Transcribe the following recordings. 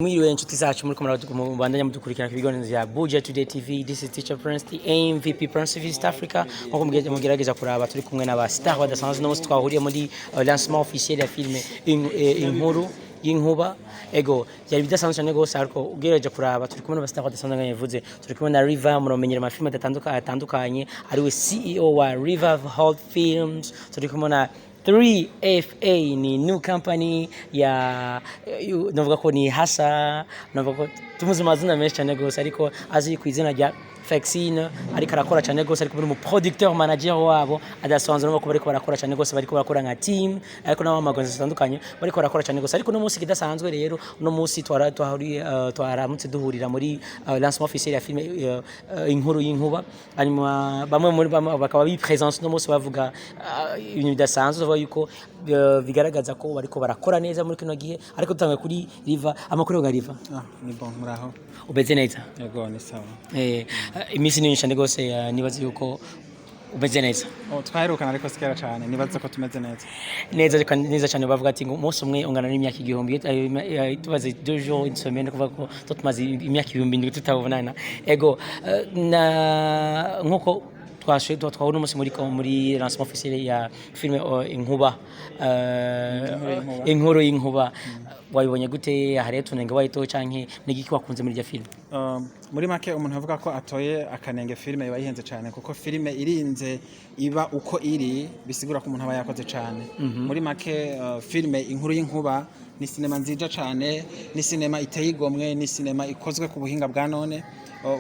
Mwiriwe inshuti zacu muri mubandanya mudukurikirana ku biganiro vya Buja Today TV. This is Teacher Prince, the MVP Prince of East Africa. Nkuko mugerageza kuraba, turi kumwe n'aba star badasanzwe. No twahuriye muri lancement officiel ya film Inkuru y'Inkuba. Ego, yari bidasanzwe cyane gose, ariko ugerageje kuraba turi kumwe n'aba star badasanzwe. Nka yavuze, turi kumwe na River, muramenyera amafilm atandukanye, ariwe CEO wa River Hall Films. Turi kumwe na 3FA, ni new company ya navuga ko ni hasa, navuga ko tumuzi amazina menshi cyane gose, ariko azi ku izina rya Fexine, ariko arakora cyane gose, ariko muri mu producteur manager wabo adasanzwe, no ko bariko barakora cyane gose, bariko barakora nka team, ariko nabo amagonzo zitandukanye bariko barakora cyane gose. Ariko no munsi kidasanzwe rero, no munsi twara twahuriye, twaramutse duhurira muri lancement officiel ya film Inkuru y'Inkuba. Hanyuma bamwe muri bamwe bakaba bi présence no munsi bavuga ibintu bidasanzwe, bavuga yuko bigaragaza ko bariko barakora neza muri kino gihe. Ariko dutangiye kuri Riva. Amakuru ga Riva? Ah, ni bon, muraho. Umeze neza? Yego, ni sawa. Iminsi ni myinshi cyane gose, nibaze yuko umeze neza. Oh, twaherukana ariko sikera cyane, nibaza ko tumeze neza. Neza, ariko neza cyane. Bavuga ati ngo umunsi umwe ungana n'imyaka 1000. Tubaze 2 jours, une semaine, kuvuga ko tumaze imyaka 7000 tutabonana. Ego, na nkuko twashe twahura umunsi muri lancement officiel ya film Inkuba, Inkuru y'Inkuba. Inkuru y'Inkuba, wabibonye gute? Hariyo tunenge wayito canke nigiki wakunze muri iryo film? Muri make, umuntu avuga ko atoye akanenge filime iba yihenze cyane, kuko filime irinze iba uko iri bisigura ko umuntu aba yakoze cyane. Muri make, filime Inkuru y'Inkuba ni sinema nziza cyane, ni sinema iteye igomwe, ni sinema ikozwe ku buhinga bwa none.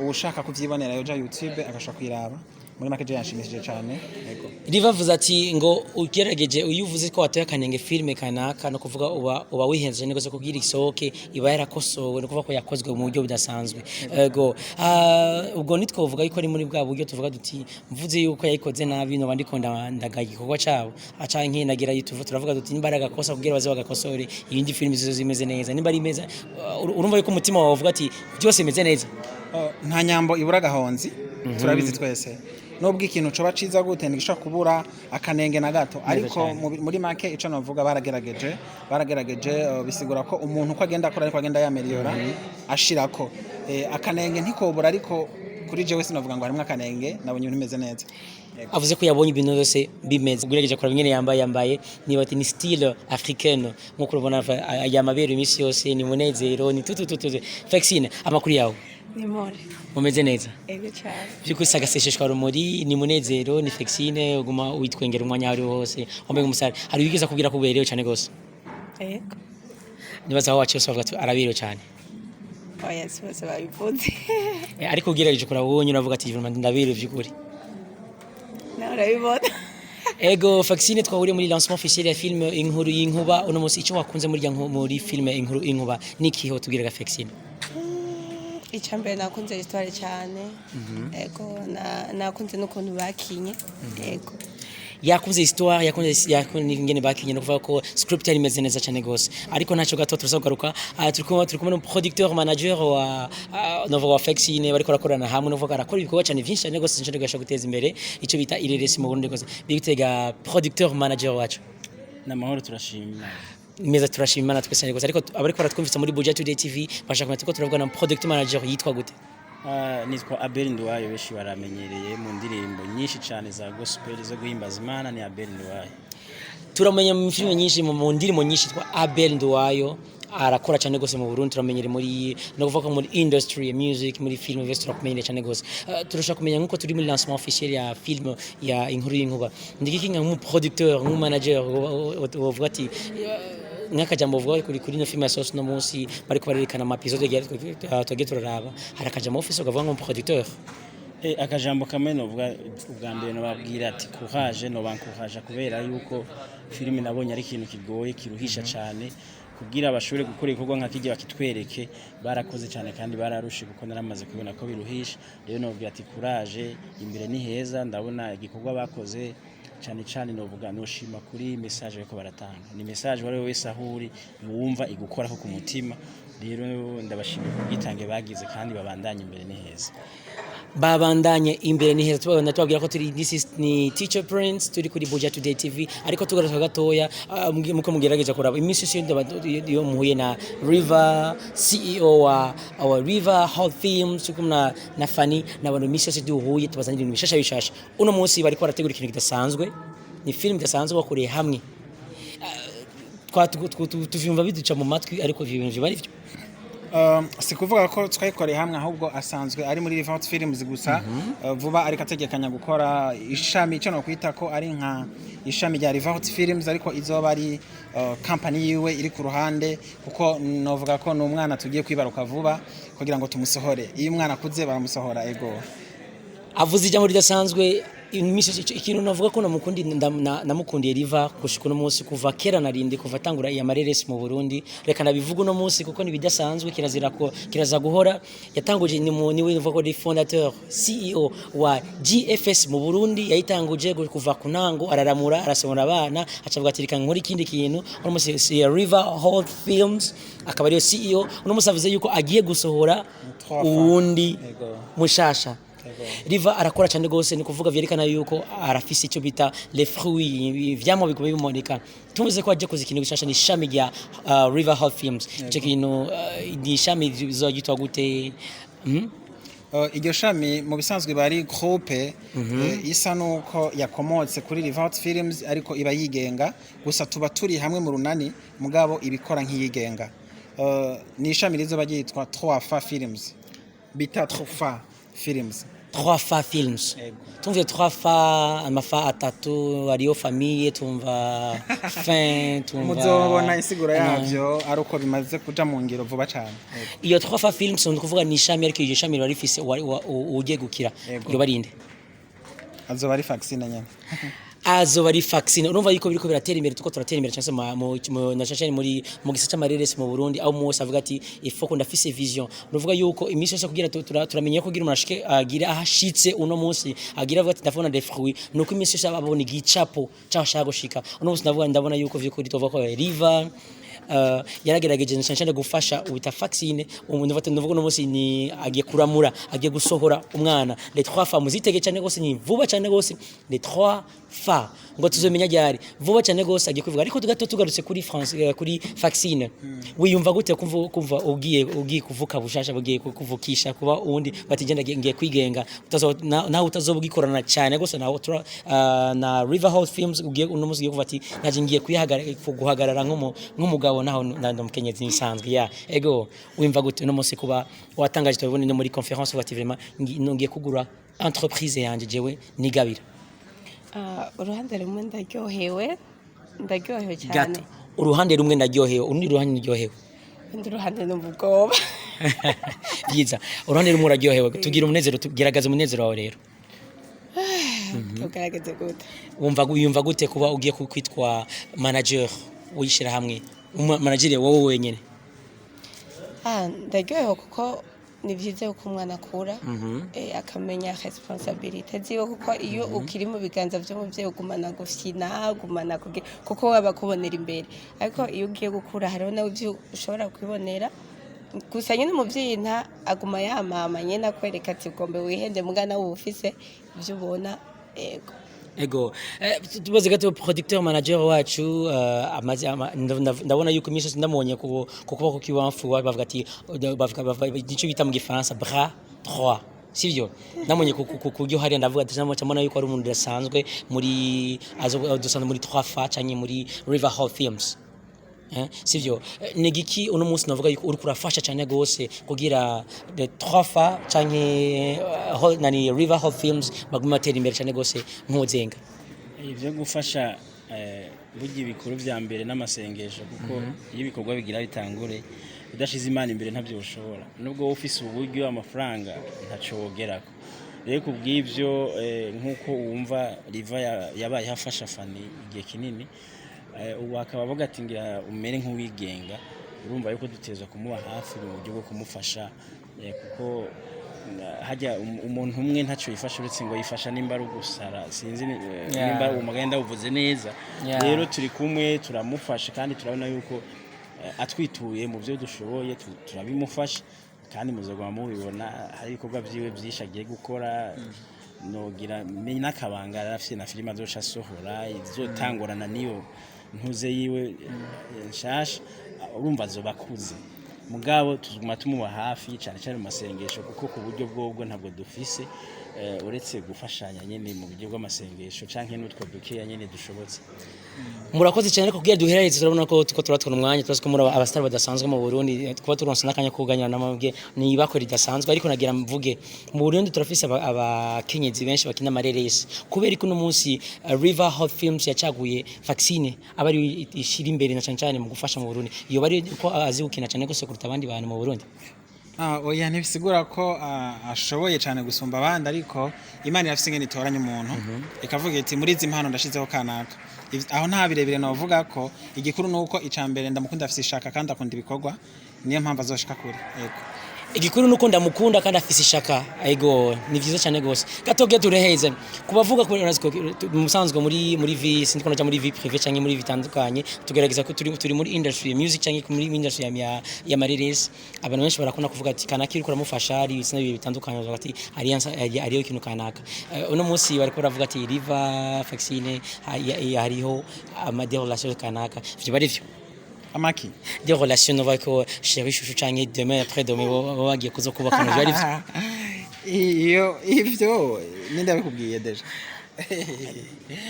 Uwushaka kuvyibonera yoja YouTube agashobora kuyiraba. Muri make, je yanshimishije cyane, yego. Rivavuze ati ngo ugerageje, iyo uvuze ko watoye akanenge filime kanaka, no kuvuga uba wihenze cyane gose kugira isohoke iba yarakosowe, no kuvuga ko yakozwe mu buryo budasanzwe. Ego, ubwo nitwovuga yuko ari muri bwa buryo tuvuga duti mvuze yuko yayikoze nabi, no ndiko ndagaye igikorwa cabo, acanke nagira yutuvu turavuga duti nimba ari agakosa kugira baze bagakosore, ibindi filime zizo zimeze neza, nimba ari meza, urumva yuko umutima wawe uvuga ati byose bimeze neza. Nta nyambo ibura agahonzi, turabizi twese. Nubwo ikintu coba ciza gute, ntigishobora kubura akanenge na gato, ariko cane. Muri make, ico novuga, baragerageje. Bisigura ko umuntu uko agenda akora ariko agenda yameliyora ashirako. Akanenge ntikobura, ariko kuri jewe sinovuga ngo harimwo akanenge, nabonye ibintu bimeze neza. Yego. Avuze ko yabonye ibintu byose bimeze, ugerageje kuraba ingene yambaye niba ati ni style africaine, nkuko urabona yamabere iminsi yose ni munezero, ni tutu tutu. Fexine, amakuru yawe? Ni more. Mumeze neza? Ego cyane. By'ukuri sagasesheshwa rumuri, ni munezero, ni Fexine, uguma witwengera umwanya aho ari hose, wambaye umusare. Hari wigeze kubwira ko uberewe cyane gose? Ego. Nibaza aho waciye bavuga ati araberewe cyane. Oya, si bose babivuze. Ariko ugerageje kuraba wowe nyine uravuga ati vraiment ndaberewe by'ukuri. Nawe urabibona. Ego, Fexine, twahuriye muri lancement officiel ya film Inkuru y'Inkuba uno munsi. Icyo wakunze muri muri film Inkuru y'Inkuba niki ho tubwiraga, Fexine? Icya mbere, nakunze histoire cyane. Ego, nakunze n'ukuntu bakinye. Ego. Yakunze histoire, yakunze ingene bakinye, no kuvuga ko script yari imeze neza cyane gose. Ariko ntacyo gato tuza kugaruka. Turi kumwe no producteur manager wa Nova wa Fexine, bariko barakorana hamwe, no kuvuga arakora ibikorwa cyane byinshi cyane gose cyane gasha guteza imbere icyo bita ireresi mu Burundi gose. Bigutega producteur manager wacu. N'amahoro, turashima. Meza, turashima Imana twese cyane gose. Ariko abariko baratwumvisa muri Buja Today TV bashaka kumenya ko turavuga na product manager yitwa gute? Nitwa Abel Nduwayo, benshi baramenyereye mu ndirimbo nyinshi cyane za gospel zo guhimbaza Imana, ni Abel Nduwayo. Turamenya mu filime nyinshi, mu ndirimbo nyinshi, twa Abel Nduwayo, arakora cyane gose mu Burundi. Turamenyere muri, no kuvuga ko muri industry ya music, muri film vyose turakumenyere cyane gose. Turashaka kumenya, nkuko turi muri lancement officiel ya film ya Inkuru y'Inkuba, ndiki nka nk'umu producteur, nk'umu manager, wovuga ati nk'akajambo uvuga kuri ino film ya Sauce no munsi bariko barerekana ama episode tugiye turaraba, hari akajambo office ukavuga nk'umu producteur? Akajambo kamwe novuga ubwa mbere, nobabwira ati courage, nobankouraja kubera yuko filime nabonye ari ikintu kigoye, kiruhisha cyane kugira bashobore gukora ibikorwa nka kijya bakitwereke. Barakoze cyane kandi bararushe, kuko naramaze kubona ko biruhisha. Rero nobabwira ati courage, imbere ni heza. Ndabona igikorwa bakoze cyane cyane, novuga noshima kuri message bariko baratanga. Ni message wari wese aho uri wumva igukoraho ku mutima. Rero ndabashimiye ku bwitange bagize kandi babandanye, imbere ni heza. Babandanye imbere ni heza. Tubabona, tubabwira ko turi, this is ni Teacher Prince, turi kuri Buja Today TV. Ariko tugaruka gatoya, muko mugerageza kuraba iminsi yose iyo muhuye na River, CEO wa our River Hall Films, turi kumwe na Fanny n'abantu. Iminsi yose duhuye tubazanira ibintu bishasha bishasha. Uno munsi bariko barategura ikintu kidasanzwe, ni film idasanzwe bakoreye hamwe. Tuvyumva biduca mu matwi, ariko ivyo bintu biba ari vyo. Si kuvuga ko twayikoreye hamwe, ahubwo asanzwe ari muri River Films gusa. Vuba ariko ategekanya gukora ishami, icyo nokwita ko ari nka ishami rya River Films, ariko izoba ari company yiwe iri ku ruhande, kuko novuga ko ni umwana tugiye kwibaruka vuba kugira ngo tumusohore. Iyo umwana akuze baramusohora, ego. Avuze ijambo ridasanzwe. Iminsi yose ikintu navuga ko namukundiye Riva gushika uno munsi, kuva kera narindi, kuva atangura iya mareresi mu Burundi, reka nabivuga uno munsi kuko ni bidasanzwe, kirazira ko kiraza guhora. Yatanguje, ni mu niwe nivuga ko ni fondateur CEO wa GFS mu Burundi. Yayitanguje kuva ku ntango, araramura, arasohora abana, acavuga ati: "Reka nkore ikindi kintu." Uno munsi si River Hall Films, akaba ariyo CEO. Uno munsi avuze yuko agiye gusohora Trois fois. uwundi Ego. mushasha. Ego. Riva arakora cyane gose, ni kuvuga vyerekana yuko arafise icyo bita les fruits, ivyamwa biguma biboneka. Tuvuze ko aje kuza ikintu gishasha, ni ishami rya River Hall Films. Ico kintu ni ishami rizogitwa gute? Iryo shami mu bisanzwe bari groupe isa nuko yakomotse kuri River Films, ariko iba yigenga. Gusa tuba turi hamwe mu runani, mugabo ibikora nk'iyigenga. Ni ishami rizoba ryitwa 3 Fa Films, bita 3 Fa Films. 3 Fa Films. Ego. Tumvye 3 fa, amafa atatu, ariyo famille, tumva fin, tumva Muzobona insiguro yavyo ari uko bimaze kuja mu ngiro vuba cane. Ego. Iyo 3 Fa Films ni kuvuga ni ishami, ariko iryo shami riba rifise ugiye gukira. Ego. Iyo barinde? Azoba ari vaccine nyene. Azoba ari vaccine. Urumva yuko biriko biratera imbere, tuko turatera imbere cyane na cyane muri mu gisata c'amareresi mu Burundi, aho umwe wese avuga ati: "Il faut ko ndafise vision." Nuvuga yuko iminsi yose kugira turamenye ko kugira umuntu ashike agire ahashitse uno munsi, agira avuga ati: "Ndabona des fruits", nuko iminsi yose abona igicapo cy'aho ashaka gushika. Uno munsi ndavuga, ndabona yuko vy'ukuri tuvuga ko Riva yaragerageje cyane cyane gufasha ubita vaccine. Ubu ndavuga uno munsi ni agiye kuramura, agiye gusohora umwana, les trois fa. Muzitege cyane gose, ni vuba cyane gose. Les trois fa ngo tuzomenya ryari? Vuba cyane gose agiye kuvuga. Ariko tugato tugarutse kuri France, kuri vaccine, wiyumva gute kumva ugiye kuvuka bushasha, bugiye kuvukisha kuba uwundi, bati: "Genda, ngiye kwigenga"? Nawe utazoba ugikorana cyane gose na na River House Films, ugiye uno munsi ugiye kuvuga ati: "Naje ngiye guhagarara nk'umugabo naho na mukenyezi nisanzwe ya." Ego, wimva gute uno munsi kuba watangaje, tubibone no muri conférence, uvuga ati: "Vraiment ngiye kugura entreprise yanje jewe nigabira"? Ah, uruhande rumwe ndaryohewe, ndaryohewe cyane. Gato, uruhande rumwe ndaryohewe, urundi ruhande ndaryohewe. Urundi ruhande numva ubwoba. Byiza, uruhande rumwe uraryohewe. Tugira umunezero, tugeragaza umunezero wawe rero. Tugaragaze gute? Wumva gute kuba ugiye kwitwa manager w'ishyirahamwe, manager wowe wenyine? Ah, ndaryohewe kuko ni byiza yuko umwana akura, akamenya responsabilité ziwe, kuko iyo ukiri mu biganza by'umubyeyi ugumana gufyina, ugumana kuko we aba akubonera imbere. Ariko iyo ugiye gukura hariho nawe ibyo ushobora kwibonera. Gusa nyine umubyeyi nta aguma yamama nyine akwereka ati: "Ugombe wihende", muga nawe uba ufise ibyo ubona, ego. Ego, tubaze gato producteur manager wacu, amaze ndabona yuko iminsi yose ndamubonye ku kuboko kw'ibamfu, bavuga ati bavuga icyo bita mu gifaransa bras droit, sivyo? Namubonye ku kuryo hariya, ndavuga ati mbona yuko ari umuntu udasanzwe muri azo dusanzwe muri 3 fa canke muri River Hall Films. Sivyo? Ni giki uno munsi navuga yuko uriko urafasha cyane gose kugira the 3 fa canke nani River Hall Films bagume batera imbere cyane gose nk'uzenga? Ibyo gufasha, burya ibikuru vya mbere n'amasengesho, kuko iyo ibikorwa bigira bitangure udashize Imana imbere ntabyo ushobora. Nubwo wowe ufise uburyo, amafaranga, ntaco wogerako. Rero kubw'ivyo, nk'uko wumva Riva yabaye afasha Fani igihe kinini, ubu akaba avuga ati: "Ngira umere nk'uwigenga." Urumva yuko dutezwa kumuba hafi mu buryo bwo kumufasha, kuko hajya umuntu umwe ntacyo yifasha, uretse ngo yifasha nimba ari ugusara, sinzi nimba uwo mugani ndawuvuze neza. Rero turi kumwe, turamufasha kandi turabona yuko atwituye mu byo dushoboye turabimufasha. Kandi muzoguma mubibona, hari ibikorwa vyiwe vyinshi agiye gukora. Nogira menye n'akabanga, arafise na filime azoca asohora izotangurana niyo ntuze yiwe nshasha. Urumva azoba akuze, mugabo tuzuguma tumuba hafi cyane cyane mu masengesho, kuko ku buryo bwobwo ntabwo dufise, uretse gufashanya nyene mu buryo bw'amasengesho canke n'utwo dukeya nyene dushobotse. Murakoze cyane. Ariko kugira duheraheze, turabona ko tuko turatwara umwanya, turazi ko muri abastar badasanzwe mu Burundi, kuba turonse n'akanya ko kuganira namabwe ni ibako ridasanzwe. Ariko nagira mvuge, mu Burundi turafise abakenyezi benshi bakina amareresi. Kubera ko uno munsi River Hot Films yacaguye Vaccine aba ari ishira imbere na cyane cyane mu gufasha mu Burundi, iyo bari ko azi gukina cyane gose kuruta abandi bantu mu Burundi? Oya, ntibisigura ko ashoboye cyane gusumba abandi, ariko Imana irafise ingene itoranya umuntu, ikavuga iti: "Muri izi mpano ndashizeho kanaka." Aho nta birebire novuga ko igikuru nuko ica mbere ndamukunda, afise ishaka kandi akunda ibikorwa, niyo mpamvu azoshika kure, yego. Igikuru nuko ndamukunda kandi afise ishaka. Ego, ni vyiza cyane gose. Gatoge tureheze kubavuga ko urazi ko musanzwe muri vie, sindiko naja muri vie privée canke muri bitandukanye, tugerageza ko turi muri industry ya music canke muri industry ya mareresi. Abantu benshi barakunda kuvuga ati kanaka iriko uramufasha, ari ibitsina bibiri bitandukanye, bavuga ati hariyo ikintu kanaka. Uno munsi bariko baravuga ati Riva Vaccine hariho ama des relations kanaka, ivyo bari vyo? Amaki? Des relations, no ko chéri chouchou canke demain après demain bo bagiye kuzo kubaka, ivyo ari vyo? Iyo ivyo ninde abikubwiye déjà?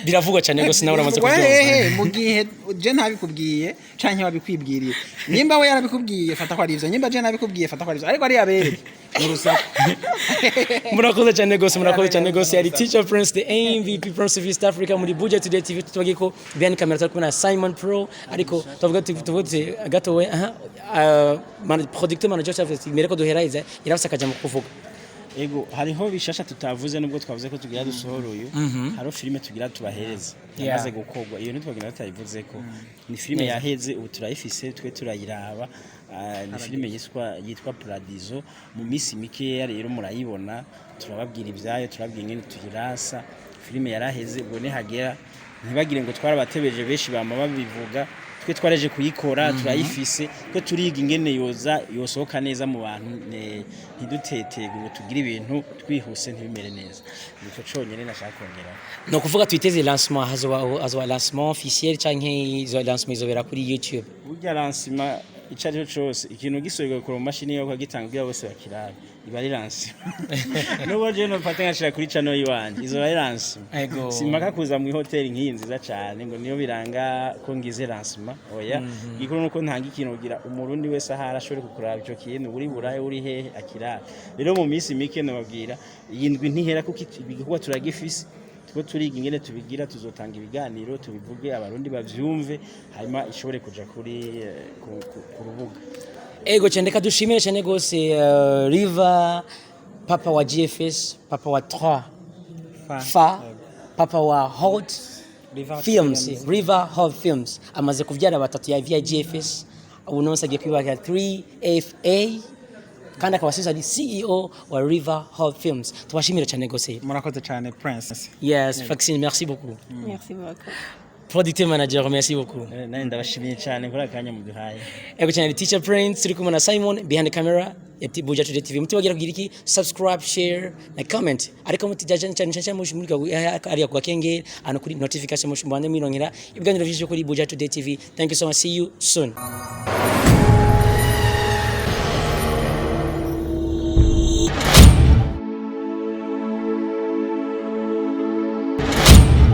Biravugwa cyane gose, nawe uramaze kubyumva. Wehe, mu gihe je ntabikubwiye canke wabikwibwiriye, nimba we yarabikubwiye fata ko ari ivyo, nimba je nabikubwiye fata ko ari ivyo, ariko ari yabereke mu rusaku. Murakoze cyane gose, murakoze cyane gose. Yari Teacher Prince, the MVP Prince of East Africa muri Buja Today TV. Tubagiye ko behind camera turi kumwe na Simon Pro, ariko tuvuga tuti gato we aha producteur manager cyangwa mbere ko duheraheza yarafise akajambo ko kuvuga. Ego, hariho bishasha tutavuze, nubwo twavuze ko tugira dusohora uyu, hariho filime tugira tubahereze yamaze gukorwa. Iyo ntitwagenda tutayivuze ko ni filime yaheze, ubu turayifise twe turayiraba. Ni filime yitwa Paradiso. Mu minsi mikeya rero murayibona, turababwira ibyayo, turababwira ingene tuyirasa. Filime yaraheze, ubwo nihagera ntibagire ngo twarabatebeje. Benshi bama babivuga, twe twaraje kuyikora, turayifise, twe turiga ingene yoza yosohoka neza mu bantu, ntidutetege ngo tugire ibintu twihuse ntibimere neza. Nico conyene nashaka kongera. No kuvuga twiteze lancement, hazoba lancement officiel canke izo lancement izobera kuri YouTube? Burya lancement ico arico cose, ikintu gisohoye ku mashini yo kwagitanga kugira bose bakirabe, iba ari lancement. Nubwo je nofata nkashira kuri channel yiwanje, izo ari lancement. Simpaka kuza mu hoteli nk'iyi nziza cane ngo niyo biranga ko ngize lancement, oya. Igikuru nuko ntanga ikintu kugira umurundi wese ahari ashobore kukuraba ico kintu, uri burahe, uri hehe, akirabe. Rero mu minsi mike nababwira, iyi ndwi ntihera, kuko igikorwa turagifise, tuko turiga ingene tubigira. Tuzotanga ibiganiro tubivuge, abarundi bavyumve, hanyuma ishobore kuja kuri ku rubuga. Ego cyane, reka dushimire cyane gose River, papa wa GFS, papa wa 3 Fa. Fa, papa wa Hot River Films. Films. River Hot Films, amaze kuvyara batatu ya via GFS, ubu nonse agiye kwibaka 3FA, kandi akaba asize ari CEO wa River Hot Films. Tubashimire cyane gose. Murakoze cyane, Prince. Yes, Vaccine, merci beaucoup. Merci beaucoup. Producteur manager, merci beaucoup. Nani ndabashimiye cyane kuri akanya muduhaye. Ego cyane, Teacher Prince, turi kumwe na Simon behind the camera ya Buja Today TV. Mutibagira kugira iki? Subscribe, share na comment, ariko mutijaje cyane cyane mushi muri ariya ku gakengeri ano kuri notification, mushi mbande mwirongera ibiganiro vyinshi kuri Buja Today TV. Thank you so much, see you soon.